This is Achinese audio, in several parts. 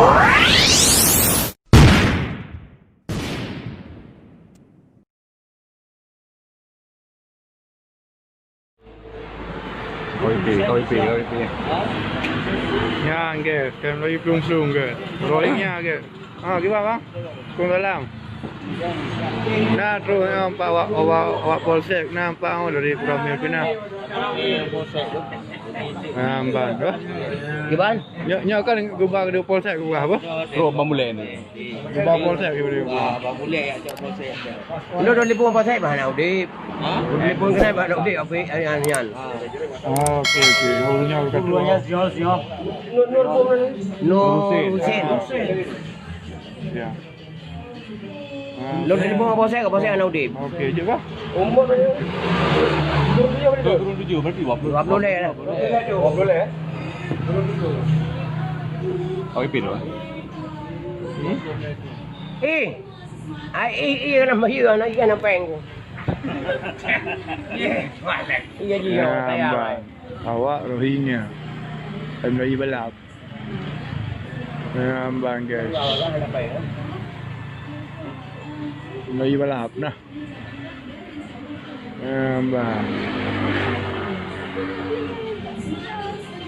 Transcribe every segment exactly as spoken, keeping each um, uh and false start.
Oi pi, oi pi, oi pi. Nyan ke, tem lagi pelungsu ke. Roynya ke. Ha, kiban bang? Waalaikumsalam. Nah, terus nampak awak, awak, awak polsek nampak awak dari Puramil pindah. Nampak tu. Kiban? Nyoe, nyoe kan gubah di polsek gubah apa? Terus bang mulai ni. Gubah polsek gubah. Ah, bang mulai ya cok polsek. Lu dah telepon polsek bah nak udip. Ha? Telepon kenal bah nak udip apa nyan nyan. Oh, okey okey. Oh, nyoe kat tu. Nur Husin. Ya. Lôn telepon ngon polsek, polsek hana udip. Okey, jeuet kah? Umur dia? Dua puluh tujuh, berarti dua puluh. Dua puluh lé lah. Dua puluh lé, eh? Dua puluh tujuh. Oh, ipin tu, eh? Hmm? Eh! Ai, eh, eh, anak mahir, anak ikan apa yang ku? Iya, iya, iya, ya, saya, ambang. Awak Rohingya. Pemilih balap. Ambang, guys. Lagi balap nah. Ambang.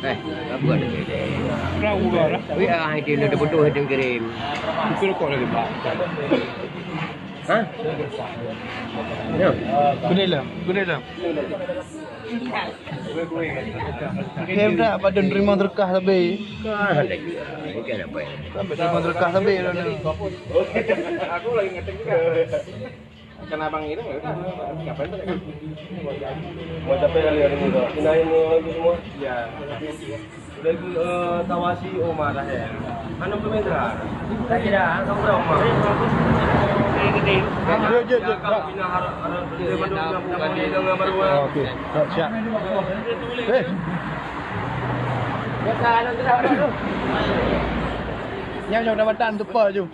Eh, apa ada? Tahu lah. Tapi ah, itu dah betul itu kirim. Itu kok lagi, Pak. Ha? Ya. Gede lah, gede lah. Kem dak pada nerima sedekah sabe. Kan ada juga. Ini kan apa ya? Sampai nerima sedekah sabe dah ni. Aku lagi ngetik juga. Kan abang ini ya udah. Ngapain tuh? Mau capek kali hari ini tuh. Pindahin mau lagi semua. Ya. Udah itu, eh, tawasi, oh, marah ya. Mana pun Indra? Tak kira, kamu dah rumah. Jom, jom, jom. Okey, siap, siap. Eh. Nyam, nyam, dah batang tepa je.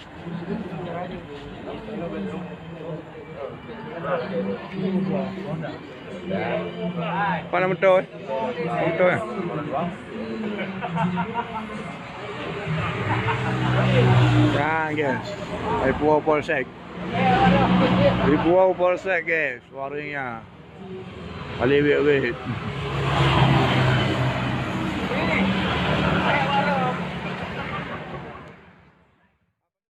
Mana motor, eh? Motor, eh? Nah, guys. Dari Puwoe Polsek. Dari Puwoe Polsek, guys. Suaranya. Paling wet-wet.